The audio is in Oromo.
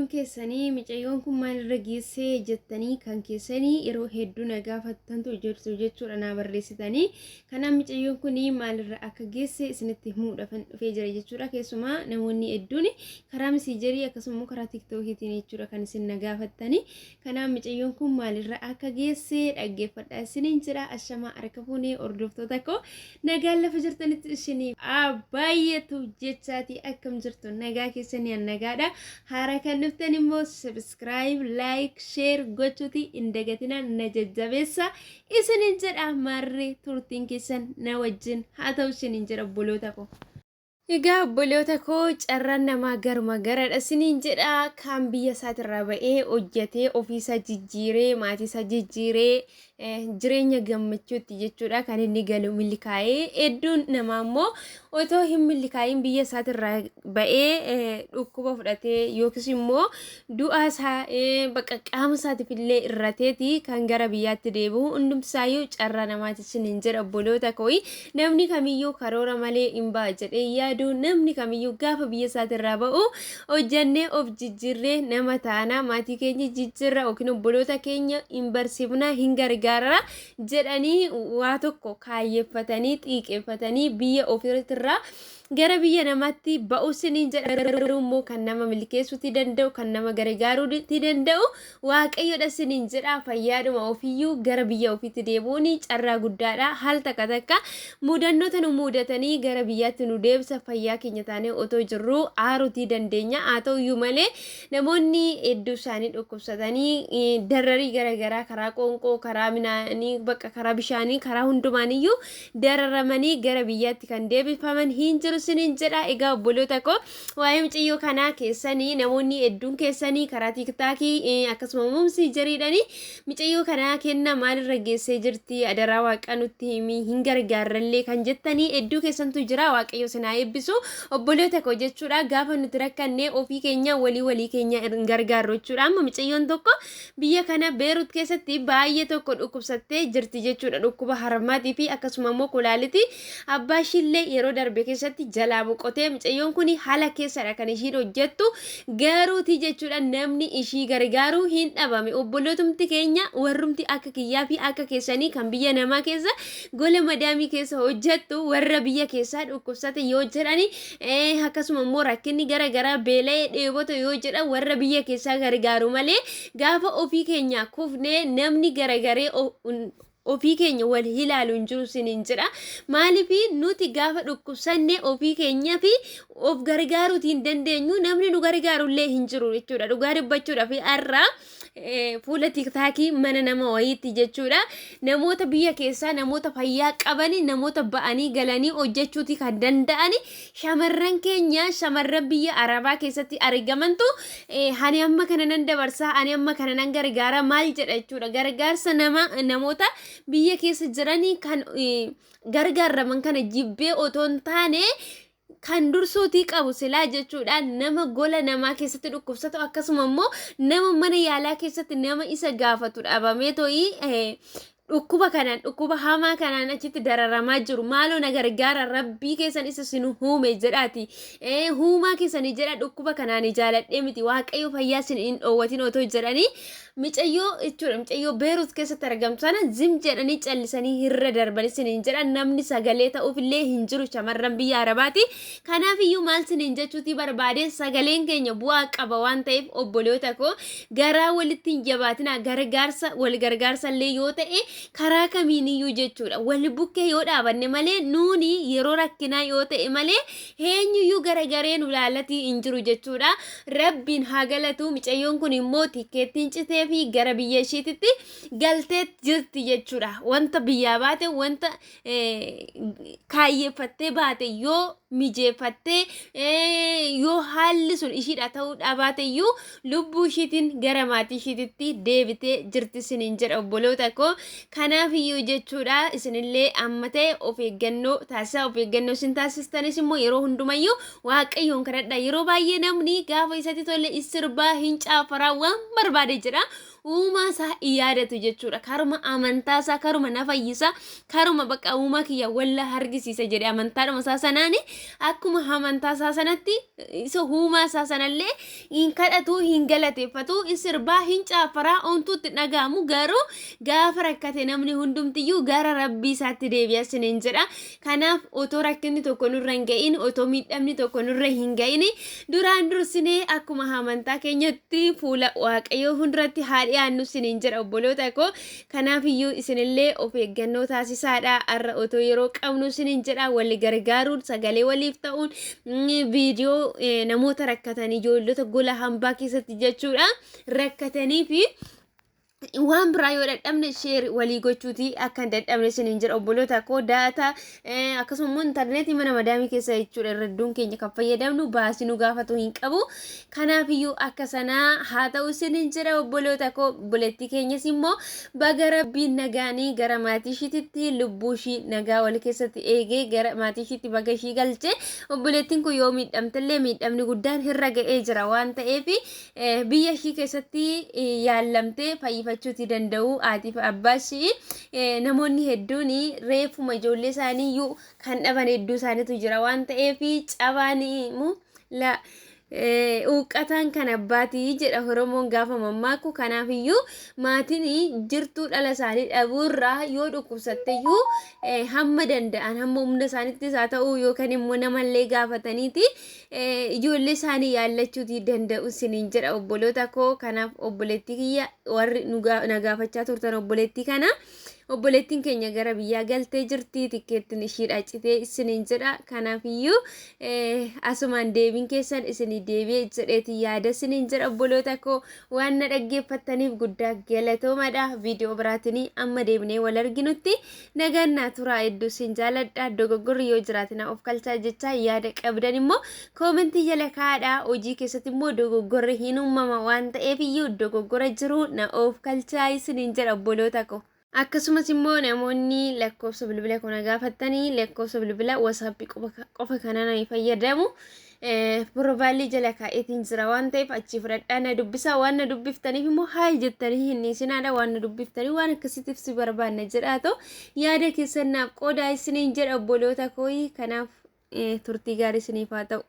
Hedduun keessanii micayyoon kun maalirra geessee jettanii kan keessanii yeroo hedduu na gaafattantu jirtu jechuudha naa barreessitanii. Kanaaf micayyoon kun maalirra akka geesse isinitti himuudhaafan dhufee jira jechuudha. Keessumaa namoonni hedduun karaa misiijarii akkasuma immoo karaa tiktookiitiin jechuudha kan isin na gaafattanii. Kanaaf micayyoon kun maalirra akka geesse dhaggeeffadhaa isiniin jira. Ashamaa harka fuunee hordoftoota koo. Nagaan lafa jirtanitti isiniif haa baay'atu jechaati akkam jirtu nagaa keessanii an nagaadha. Haara kan dhuftan immoo subscribe, like, share gochuuti hin dagatinaa na jajjabeessa isinin jedha maarree turtiin keessan na wajjin haa ta'u isinin jedha obboloota koo. Egaa obboloota koo carraan namaa garuma garadha isiniin jedha kaan biyya isaatirraa ba'ee hojjetee ofiisaa jijjiiree maatiisaa jijjiiree jireenya gammachuutti jechuudha kan inni galu milkaa'ee hedduun namaa immoo otoo hin milkaa'iin biyya isaatirraa ba'ee dhukkuba fudhatee yookiis immoo du'aa isaa bakka qaama isaatiif illee irrateeti kan gara biyyaatti deebi'u hundumtisaayyuu carraa namaati isiniin jedha obboloota kooyi namni kamiyyuu karoora malee hin ba'a jedhee yaadu namni kamiyyuu gaafa biyya isaatirraa ba'u hojjannee of jijjiirree nama taana maatii keenya jijjiirra yookiin obboloota keenya hin barsiifna hin gargaara jedhanii waa tokko kaayyeffatanii xiiqeffatanii biyya ofiirraa gara biyya namaatti ba'u siniin jedha garuu immoo kan nama milkeessuuti danda'u kan nama gargaaruuti danda'u waaqayyodha siniin jedha fayyaadhuma ofiyyuu gara biyya ofiitti deebi'uun carraa guddaadha haal takka takka mudannoota nu mudatanii gara biyyaatti nu deebisa fayyaa keenya taanee otoo jirruu aaruutii dandeenya haa ta'uyyuu malee namoonni hedduu isaanii dhukkubsatanii dararii garaagaraa karaa qoonqoo karaa minaanii bakka karaa bishaanii karaa hundumaaniyyuu dararamanii gara biyyaatti kan deebifaman hin jiru sinin jedha. Egaa obboloota koo waa'ee mucayyoo kanaa keessanii namoonni hedduun keessanii karaa tiiktaakii akkasuma mumsii jariidhanii mucayyoo kanaa kenna maalirra geessee jirti adaraa waaqa nutti himi hin gargaarrallee kan jettanii hedduu keessantu jira. Waaqayyo sinaa eebbisu obboloota koo jechuudha. Gaafa nuti rakkanne ofii keenya walii walii keenya hin gargaarru jechuudha. Amma mucayyoon tokko Biyya kana Beerut keessatti baay'ee tokko dhukkubsattee jirti jechuudha. Dhukkuba harmaatii fi akkasuma immoo kulaaliti. Abbaa ishiillee yeroo darbe keessatti jalaa boqotee mucayyoon kun haala keessadha kan ishiin hojjettu. Garuuti jechuudha namni ishii gargaaru hin dhabame. Obbolootumti keenya warrumti akka kiyyaa fi akka keessanii kan biyya namaa keessa gola madaamii keessa hojjettu warra biyya keessaa dhukkubsate yoo jedhani akkasuma immoo rakkinni gara garaa beela'ee dheebota yoo jedhan warra biyya keessaa gargaaru malee gaafa ofii keenya kufnee namni garagaree ofii keenya wal ilaalu hin jiru siniin jedha. Maaliif nuti gaafa dhukkubsanne ofii keenya fi of gargaaruuti hin dandeenyu namni nu gargaaru illee hin jiru jechuudha. Dhugaa dubbachuudhaaf har'a fuula tiktaakii mana nama wayiitti jechuudha. Namoota biyya keessaa namoota fayyaa qabani namoota ba'anii galanii hojjechuuti kan danda'ani shamarran keenya shamarran biyya arabaa keessatti argamantu ani amma kana nan dabarsaa ani amma kana nan gargaara maal jedha jechuudha. Gargaarsa nama namoota biyya keessa jiranii kan gargaaraman kana jibbee otoo hin taane kan dursuutii qabu silaa jechuudha nama gola namaa keessatti dhukkubsatu akkasuma immoo nama mana yaalaa keessatti nama isa gaafatu dhabamee to'ii dhukkuba kanaan dhukkuba hamaa kanaan achitti dararamaa jiru maaloo na gargaara rabbii keessan isa sin huume jedhaati huumaa keessanii jedha dhukkuba kanaan jaaladhee miti waaqayyo fayyaa sin hin dhoowwatin otoo jedhanii Micayyoo jechuudha micayyoo Beerut keessatti argamtu sana zim jedhanii callisanii hirra darbanii siniin jedhan namni sagalee ta'uufillee hin jiru shamarran biyya Arabaati. Kanaaf iyyuu maal siniin jechuutii barbaade sagaleen keenya bu'aa qaba waan ta'eef obboloota koo garaa walitti hin jabaatinaa gargaarsa wal gargaarsa illee yoo ta'e karaa kamiin iyyuu jechuudha wal bukkee yoo dhaabanne malee nuuni yeroo rakkinaa yoo ta'e malee eenyuyyuu garagaree nu laalatii hin jiru jechuudha. Rabbiin haa galatu micayyoon kun immoo tikkeettiin citee fi gara biyya ishiititti galtee jirti jechuudha. Wanta biyyaa baate wanta kaayyeeffattee baate yoo mijeeffattee yoo haalli sun ishiidha ta'uu dhabaate iyyuu lubbuu ishiitiin gara maatii ishiititti deebitee jirti isiniin jedha obboloota koo. Kanaaf iyyuu jechuudha isinillee amma ta'e of eeggannoo taasisaa of eeggannoo isin taasistanis immoo yeroo hundumayyuu Waaqayyoon kadhadha. Yeroo baay'ee namni gaafa isatti tole sirbaa hin caafaraa waan barbaade jedha. Uumaa isaa hin yaadatu jechuudha. Karuma amantaa isaa karuma na fayyisa karuma bakka uumaa kiyya walla hargisiisa jedhe amantaadhuma isaa sanaani akkuma amantaa isaa sanatti isa uumaa isaa sanallee hin kadhatu, hin galateeffatu, hin sirbaa, hin caafaraa, ontuutti dhaga'amu. Garuu gaafa rakkate namni hundumtiyyuu gara rabbii isaatti deebi'a isiniin jedha. Kanaaf otoo rakkinni tokko nurra hin ga'in, otoo miidhamni tokko nurra hin ga'in, duraan dursinee akkuma amantaa keenyatti fuula Waaqayyoo fuulduratti haa dhiyaannu isiniin jedha, obboloota koo. Kanaaf iyyuu isinillee of eeggannoo taasisaadha. Har'a otoo yeroo qabnu isiniin jedha, wal gargaaruun, sagalee waliif ta'uun, viidiyoo namoota rakkatan, ijoollota gola hambaa keessatti jechuudha rakkatanii fi waan biraa yoo dadhabne share walii gochuuti akka hin dadhabne isiniin jedha, obboloota koo. Data akkasuma immoo intarneetii mana madaamii keessa jechuudha irra hedduun keenya kan fayyadamnu baasii nu gaafatu hin qabu. Kanaafiyyuu akka sanaa haa ta'u isiniin jedha, obboloota koo. Obboleettii keenyas immoo baga rabbiin nagaanii gara maatii ishiititti lubbuu ishii nagaa wal keessatti eegee gara maatii ishiitti baga ishii galche. Obboleettiin kun yoo miidhamtellee miidhamni guddaan irra ga'ee jira waan ta'eef biyya ishii keessatti yaallamtee fayyifachuuti danda'u. Haatiif abbaa ishii namoonni hedduun reefuma ijoollee isaanii iyyuu kan dhaban hedduu isaaniitu jira waan ta'eef, cabaan immoo la huuqqataan kan abbaatii jedha Oromoon gaafa mammaaku. Kanaafiyyuu maatiin jirtuu dhala isaanii dhabuurraa yoo dhukkubsatteyyuu hamma danda'an, hamma humna isaaniittis haa ta'u yookaan immoo namallee gaafataniiti ijoollee isaanii yaallachuutii danda'u isiniin jedha, obboloota koo. Kanaaf obboleettii kiyya, warri na gaafachaa turtan obboleettii kana, obboleettiin keenya gara biyyaa galtee jirti, tikkeettiin ishiidha citee isiniin jedha. Kanaafiyyuu asumaan deebiin keessan isinii deebi'ee jedheeti yaada isiniin jedha, obboloota koo. Waan na dhaggeeffattaniif guddaa galatoomadha. Viidiyoo biraatiin amma deebinee wal arginutti nagaan naa turaa. Hedduu isin jaaladha. Dogoggorri yoo jiraate na of kalchaa jecha, yaada qabdan immoo koomentii jala kaa'adha. Hojii keessatti immoo dogoggorri hin uumama waan ta'eef iyyuu dogoggora jiru na of kalchaa isiniin jedha, obboloota koo. Akkasumas immoo namoonni lakkoofsa bilbila kana gaafattanii, lakkoofsa bilbila WhatsAppii qofa kanaan ani fayyadamu piroofaayilii jala kaa'eetiin jira waan ta'eef achii fudhadhaa na dubbisaa. Waan na dubbiftaniif immoo hi jettanii hin dhiisinaadha. Waan na dubbiftanii waan akkasiitiif si barbaanna jedhaa ta'u yaada keessan naaf qoodaa isiniin jedha, obboloota kooyi. Kanaaf turtii gaarii isiniif haa ta'u.